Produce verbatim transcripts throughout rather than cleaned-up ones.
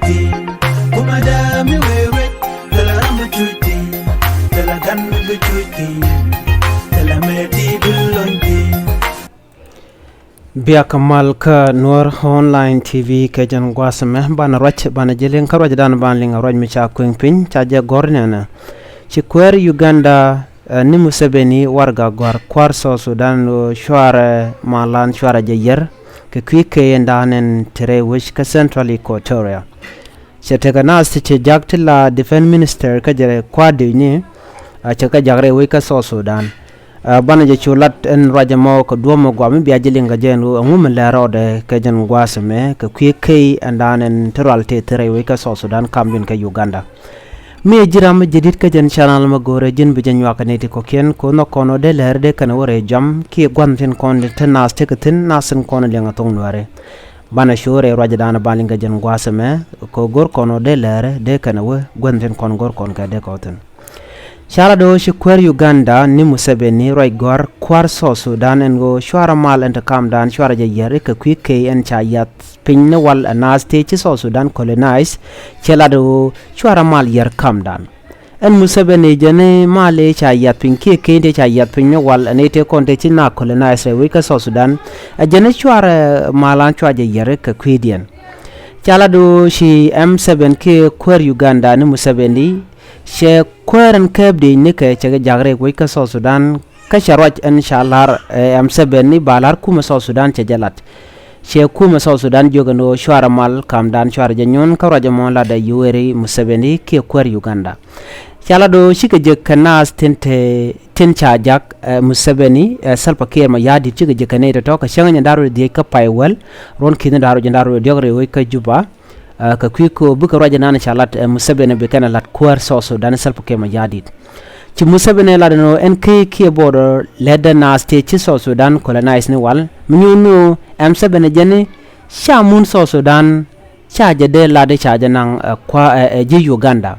Ti, kuma dami wewe, tala ramu cuti, tala gan mi bi cuti, tala meti bi lonti. Biak mal kä Nuɔr Online T V kɛ jɛn gua̱a̱th ɛmɛ, banɛ ruac, banɛ jɛ liŋ kä ruac dan ban liŋ ruac mi ca kueŋ piny, ca jɛ gɔr nɛnɛ. Ci kuäär Uganda, eh, ni Museveni warɛga gɔ̱a̱r kua̱r South Sudan ɣöö cuarɛ malan cuarɛ jɛ yɛr kɛ kui̱ key in da̱a̱n in te rɛy wec kä Central Equatoria. Cɛ tekɛ naath ti cɛ jak ti la Defense Minister kä jɛ kua̱r di̱i̱ni, a cɛ kɛ jak rɛy wec kä South Sudan. A banɛ jɛ cu lat ɛn ruac ɛmɔ kɛ duɔ̱ɔ̱p mi gɔaa mi bia ji̱ liŋ kɛ jɛ ɛn ɣöö ɛŋu mi lɛr rɔɔdɛ kɛ jɛn gua̱a̱th ɛmɛ kɛ kui̱ key ɛn da̱a̱n ɛn ti rual tëë thil rɛy wec kä South Sudan kam di̱n kä Uganda. Mi ɛ ji̱ ram mi jɛ di̱t kä jɛn channel mi go̱o̱rɛ ji̱n bi jɛ nyuak kɛ nɛy ti kɔ̱kiɛn kɛ ɣöö nhɔk kɔn ɣöö dee lɛr dee kɛn wä rɛy jam kiɛ gua̱n thi̱n kɔn ti naath tekɛ thi̱n naath thi̱n kɔn liɛŋ a thoŋ Nuäärɛ. Banɛ cu rɛy ruac dan ban liŋ kɛ jɛn gua̱a̱th ɛmɛ kɛ ɣöö go̱r kɔn ɣöö dee lɛr dee kɛn wä gua̱n thi̱n kɔn go̱r kɔn kɛ dee kɔn thi̱n. Ca lat ɣöö ci kuäär Uganda ni Museveni ruac gɔ̱a̱r kua̱r South Sudan ɛn ɣöö cuarɛ mal ɛn te kamdan cuarɛ jɛ yɛr kɛ kui̱ key ɛn ca yath piny ni wal ɛ naath tëë ci South Sudan colonize. Cɛ lat ɣöö cuarɛ mal yɛr kamdan. Ɛn Museveni jɛn i̱ mal i̱ ca yath piny kiɛ key tëë ca yath piny ni wal ɛn i̱ tëë kɔn tëë ci na colonize rɛy wec kä South Sudan. Ɛ jɛn i̱ cuarɛ malan cuarɛ jɛ yɛr kɛ kui̱diɛn. Ca lat ɣöö ci M seven kiɛ kuäär Uganda ni Museveni cɛ kuäär ɛn kääp diec nikɛ cɛ kɛ jak rɛy wec kä South Sudan. Kä cɛ ruac ɛn ca la̱r, eh, M seven ni ba la̱r kumɛ South Sudan cɛ jɛ lat. Cɛ kumɛ South Sudan jiök ɛn ɣöö cuarɛ mal kamdan cuarɛ jɛ nyuɔ̱n kä ruac ɛmɔ latdɛ Yoweri Museveni kiɛ kuäär Uganda. Ca lat ɣöö cikɛ jek kɛ naath tin te tin ca jak, eh, Museveni, eh, Salva Kiir Mayardit cikɛ jek kɛ nɛy tɔ̱tɔ̱ kɛ cäŋ ni da̱r rɔ dhiec kä pay wäl ruɔ̱n ki̱ni da̱r rɔ jiɛn da̱r rɔ diɔ̱k rɛy wec kä Juba. Ah, kɛ kui̱ ko̱o̱p bikɛ ruac ɛnan ca lat, eh, Museveni bi kɛn ɛ lat kuäär South Sudan Salva Kiir Mayardit. Ci Museveni lat ɛn ɣöö ɛn key kiɛ border lɛtdɛ naath tëë ci South Sudan colonize ni wal mi nyuun ni ɣöö M seven jɛn i̱ ca mun South Sudan ca jɛ dee lat i̱ ca jɛ naŋ, eh, kua, eh, eh, ji̱ Uganda.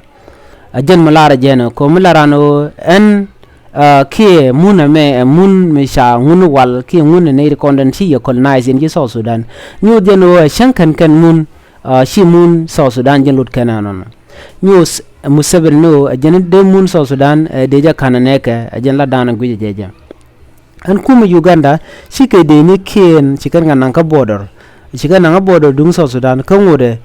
Ɛ jɛn mi lar ɛ jɛn ɛ ko̱ mi lar an ɣöö ɛn, ah, kiɛ mun ɛmɛ ɛ mun mi ca ŋun wal kiɛ ŋun ɛ nɛy ti kɔn den ci yɛ colonize in ji̱ South Sudan. Nyuuth jɛn ɣöö ɛ cäŋ kɛn kɛn mun, ah, ci mun South Sudan jɛn lot kɛn ɛnɔnɔ. Nyuuth Museveni ni ɣöö ɛ jɛn dee mun South Sudan ɛ dee jɛ ka̱n ɛ nɛɛkɛ ɛ jɛn la da̱a̱n ɛ guic ɛ jɛ jɛ. Ɛn kumɛ Uganda cikɛ dee ni kiɛn ci kɛn kɛ naŋ kä border. Ci kɛn naŋ kä border duŋ South Sudan kä ŋotdɛ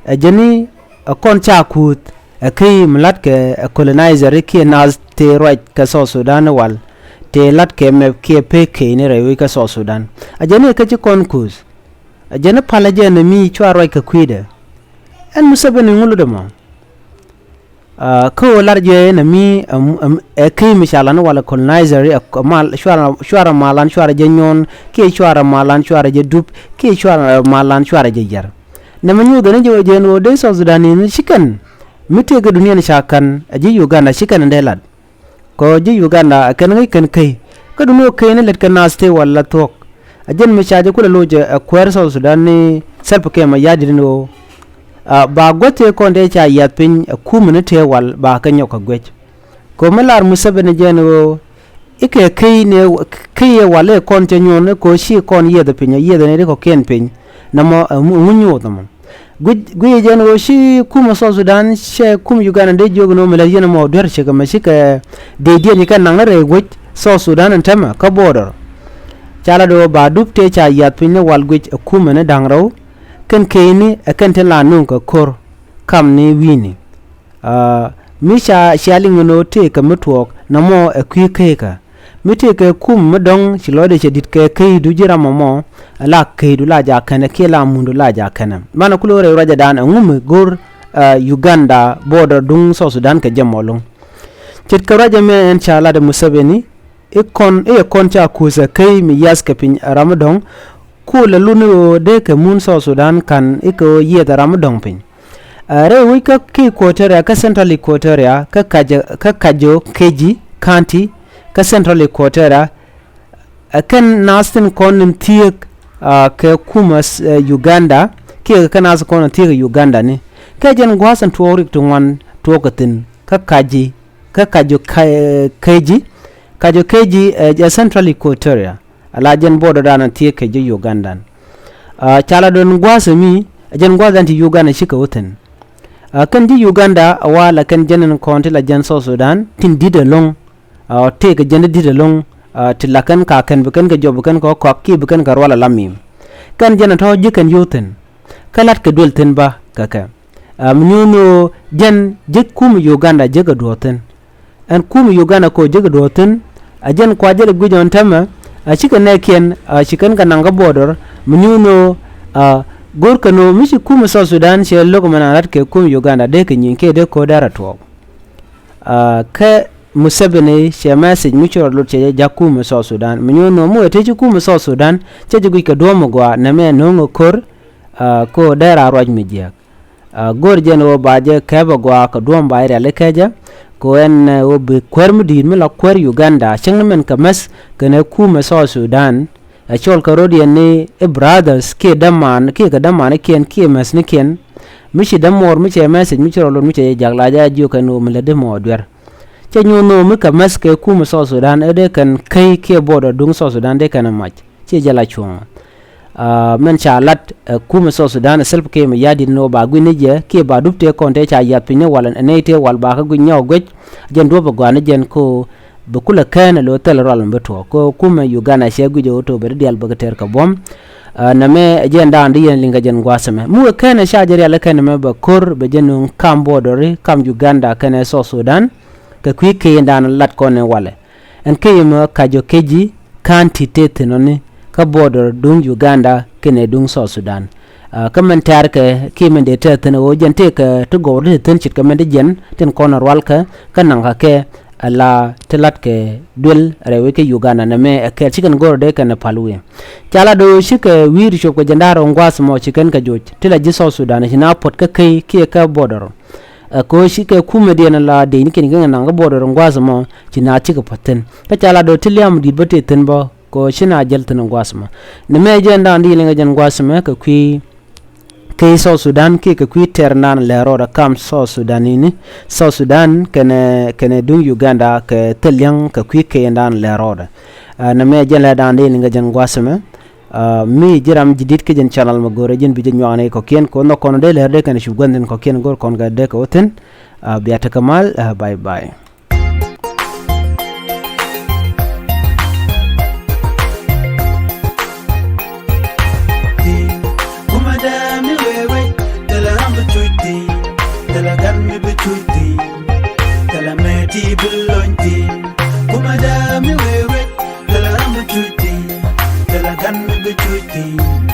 ɛ jɛn i̱ ɛ kɔn ca kuuth ɛ key mi la̱tkɛ ɛ colonizer kiɛ naath tëë ruac kɛ South Sudan i̱ wal tëë la̱tkɛ mɛp kiɛ pek key ni rɛy wec kä South Sudan. Ɛ jɛn i̱ kä ci kɔn kuuth ɛ jɛn i̱ palä jɛn ɛ mi cua ruac kɛ kui̱dɛ. Ɛn Museveni ŋu lotdɛ mɔ. Ah, kä ɣöö lar jɛ ɛn ɛ mi, ɛm, ɛm, ɛ key mi ca lan walɛ colonizer, ɛ, mal, cuarɛ, cuarɛ malan cuarɛ jɛ nyuɔn, kiɛ cuarɛ malan cuarɛ jɛ dup, kiɛ cuarɛ malan cuarɛ jɛ yɛr. Nɛmɛ nyuuth ɛn jɛ wä jɛ ɛn ɣöö dee South Sudan in ci kɛn mi tëëkɛ dunia ni ca ka̱n ɛ ji̱ Uganda ci kɛn in dee lat. Kɛ ɣöö ji̱ Uganda ɛ kɛn ŋäc kɛn key. Kä duŋni ɣöö key ni lät kɛ naath tëë wal la thuɔ̱k. Ɛ jɛn mi ca jɛ kulɛ loc ɛ kuäär South Sudan ni Salva Kiir Mayardit ni ɣöö, ah, ba guäth tëë kɔn tëë ca yiath piny ɛ kumɛ ni tëë wal ba kɛ nyɔk kɛ guec. Kɛ ɣöö mi lar Museveni jɛn ɣöö i̱ kɛ key ni key ɛ wal i̱ kɔn cɛ nyuɔ̱n i̱ kɛ ɣöö ci kɔn yieth piny ɛ yieth ni ri kɔ̱kiɛn piny. Nɛmɔ ɛ ŋu nyuuth ɛmɔ. Guic, guic jɛn ɣöö ci kumɛ South Sudan cɛ kumɛ Uganda dee jiök ni ɣöö mi lät yɛn ɛmɔ duer cek ɛmɛ cikɛ dee diɛn ci kɛ naŋ ni rɛy guic South Sudan ɛn täämɛ kä border. Ca lat ɣöö ba dup tëë ca yiath piny ni wal guic ɛ kumɛ ni da̱ŋ rɛw. Kɛn keyni ɛ kɛn tin la nuŋ kɛ ko̱r kam ni wi̱i̱ni. Ah, mi ca cia liŋ ni ɣöö tëëkɛ mi tuɔɔk nɔmɔ ɛ kui̱ keekä. Mi tëëkɛ kum mi dɔ̱ŋ ci lɔcdɛ cɛ di̱t kɛ keydu ji̱ ram ɛmɔ, la keydu la jaak kɛnɛ kiɛ la mundu la jaak kɛnɛ. Banɛ kulɛ ɣöö rɛy ruacɛ dan ɛŋu mi go̱r, ah, Uganda border duŋ South Sudan kɛ jɛ mɔ lo̱ŋ. Ce̱tkɛ ruacɛ mɛ ɛn ca lat ɛ Museveni i̱ kɔn i̱ ɛ kɔn ca kuuth ɛ key mi yiath kɛ piny ɛ ram mi dɔ̱ŋ. Kulɛ lut ni ɣöö dee kɛ mun South Sudan ka̱n i̱ kɛ ɣöö yieth ɛ ram mi dɔ̱ŋ piny. Ɛ rɛy wec kä kä Equatoria, kä Central Equatoria, kä Kajo, kä Kajo Keji County, kä Central Equatoria. Ɛ kɛn naath tin kɔn in thiek, ah, kɛ kumɛ, eh, Uganda, kiɛ kɛ kɛn naath kɔn in thiek kɛ Uganda ni. Kɛ jɛn gua̱a̱th in tuɔɔk rik ti ŋuan tuɔɔk kɛ thi̱n, kä Kaji, kä Kajo Ke-, Keji, Kajo Keji, eh, jɛ Central Equatoria. Ala jɛn border dan a thiek kɛ ji̱ Ugandan. Ah, ca la dɔ̱ŋ gua̱a̱th mi, jɛn gua̱a̱th dan ti Uganda cikɛ wä thi̱n. Ɛ kɛn ji̱ Uganda ɛ wa la kɛn jɛn in kɔn ti la jɛn South Sudan tin di̱t ɛlɔ̱ŋ. Ɛ tëëkɛ jɛn ti di̱t ɛlɔ̱ŋ. Ɛ ti la kɛn ka kɛn bi kɛn kɛ jɔp bi kɛn kɛ kɔak kiɛ bi kɛn kɛ rual ɛ la mi̱i̱m. Kɛn jɛn ɛ tɔ̱ ji̱ kɛn yo̱o̱ thi̱n. Kä la̱t kɛ duël thi̱n bä kɛ kɛ. Ɛ mi nyuuth ni ɣöö jɛn ji̱ kum Uganda ji̱ kɛ duɔ̱ɔ̱r thi̱n. Ɛn kum Uganda kɛ ɣöö ji̱ kɛ duɔ̱ɔ̱r thi̱n. Ɛ jɛn kua jɛl ɛ guic ɣɔn täämɛ. Ɛ cikɛ nɛɛkiɛn ɛ ci kɛn kɛ naŋ kä border mi nyuuth ni ɣöö ɛ go̱r kɛn ɣöö mi ci kum South Sudan cɛ lo̱k mɛn an rat kɛ kum Uganda dee kɛ nyiŋ kiɛ dee ko̱o̱t dee rɔ tuɔɔk. Ɛ kɛ Museveni cɛ message mi ci rɔ lot cɛ jɛ ja̱k kum South Sudan mi nyuuth ni ɣöö mi wee te ci kum South Sudan cɛ ji̱ guic kɛ duɔ̱ɔ̱m mi gɔaa nɛmɛ no̱o̱ŋ ɛ ko̱r. Ɛ kɛ ɣöö dee raan ruac mi jiääk. Ɛ go̱r jɛn ɣöö ba jɛ kɛpɛ gɔaa kɛ duɔ̱ɔ̱m ba jɛ rialikä jɛ. Kɛ ɣöö ɛn ɛ ɣöö bi kuäär mi di̱i̱t mi la kuäär Uganda cäŋ ni mɛn kɛ mäth kɛnɛ kumɛ South Sudan. Ɛ cɔl kɛ ro̱diɛn ni i̱ brothers kiɛ däman kiɛ kɛ dämanikiɛn kiɛ mäthnikiɛn. Mi ci dämuɔɔr mi cɛ message mi ci rɔ lot mi cɛ jɛ ja̱k la jɛ a jiök kɛn ɣöö mi lätdi mɔ duer. Cɛ nyuuth ni ɣöö mi kɛ mäth kɛ kumɛ South Sudan ɛ dee kɛn käc kiɛ border duŋ South Sudan dee kɛn ɛ mac. Ciɛ jɛ la cuɔ̱ŋ. Ɛ mɛn ca lat ɛ kumɛ South Sudan ɛ Salva Kiir Mayardit ni ɣöö ba gui̱n ni jɛ kiɛ ba dup tëë kɔn tëë ca yiath piny ni wal ɛ nɛy tëë wal ba kä gui̱n nyɔk guec. Jɛn duɔ̱p ɛ gɔaa ni jɛn ko bi kulɛ kɛn ɛ lo̱ thil rual mi bi tuɔɔk ko kumɛ Uganda cɛ guic ɛ ɣöö to̱ bɛ ti diaal bɛ kɛ tɛr kɛ buɔ̱m. Ɛ nɛmɛ ɛ jɛn daan di yɛn liŋ kɛ jɛn gua̱a̱th ɛmɛ mi wee kɛn ɛ ca jɛ rial ɛ kɛn ɛmɛ bɛ ko̱r bɛ jɛ nuŋ kam border ri kam Uganda kɛnɛ South Sudan. Kɛ kui̱ kɛn daan lat kɔn ɛ walɛ. Ɛn kä yɛ mɛ kac ɔ kɛ ji̱ ka̱n ti̱t tëë thi̱n ɔni kä border duŋ Uganda kɛnɛ duŋ South Sudan. Ɛ kä mɛn tɛ̈r kɛ kiɛ mɛn dee tɛ̈r thi̱n ɣöö jɛn tëëkɛ ti gɔw ti thi̱n ce̱tkɛ mɛn ti jiɛn tin kɔn ɛ rualkɛ kä naŋkɛ kɛ ala ti la̱tkɛ duël rɛy wec kä Uganda nɛmɛ ɛ kɛl ci kɛn go̱r dee kɛn ɛ pa̱l wi̱i̱. Ca la do̱o̱ cikɛ wi̱i̱ ti cop kɛ jɛn da̱a̱r ɣöö gua̱a̱th mɔ ci kɛn kɛ joc ti la ji̱ South Sudan ci na puɔ̱t kä key kiɛ kä border. Ɛ kɛ ɣöö cikɛ kumɛdiɛn la dec ni kiɛn kɛ naŋ kä border in gua̱a̱th ɛmɔ ci naath cikɛ puɔ̱th thi̱n. Kä ca la do̱r ti lia̱a̱m di̱t bä tëë thi̱n bä kɛ ɣöö ci naath jäl thi̱n in gua̱a̱th ɛmɔ. Nɛmɛ jɛn da̱a̱n di liŋ ɛ jɛn gua̱a̱th ɛmɛ kɛ kui̱ key South Sudan kiɛ kɛ kui̱ tɛr naan lɛr rɔɔdɛ kam South Sudan ini South Sudan kɛnɛ kɛnɛ duŋ Uganda kɛ thil li̱eŋ kɛ kui̱ key naan lɛr rɔɔdɛ. Ɛ nɛmɛ jɛn lɛ da̱a̱n di liŋ ɛ jɛn gua̱a̱th ɛmɛ. Ɛ mi ji̱ ram ji̱ di̱t kä jɛn channel mɛ go̱rɛ ji̱n bi jɛ nyuak ni kɔ̱kiɛn kɛ ɣöö nhɔk kɔn dee lɛr dee kɛn cup gua̱n thi̱n kɔ̱kiɛn go̱r kɔn kɛ dee kɛ wä thi̱n. Ɛ bia tekɛ mal. Ɛ bye bye. Kumɛ dee mi wee wec thilɛ ram bi cuc thi̱n thilɛ gan mi bi cuc thi̱n thilɛ mɛ ti bi lony thi̱n. Kumɛ dee mi wee wec thilɛ ram bi cuc thi̱n thilɛ gan mi bi cuc thi̱n.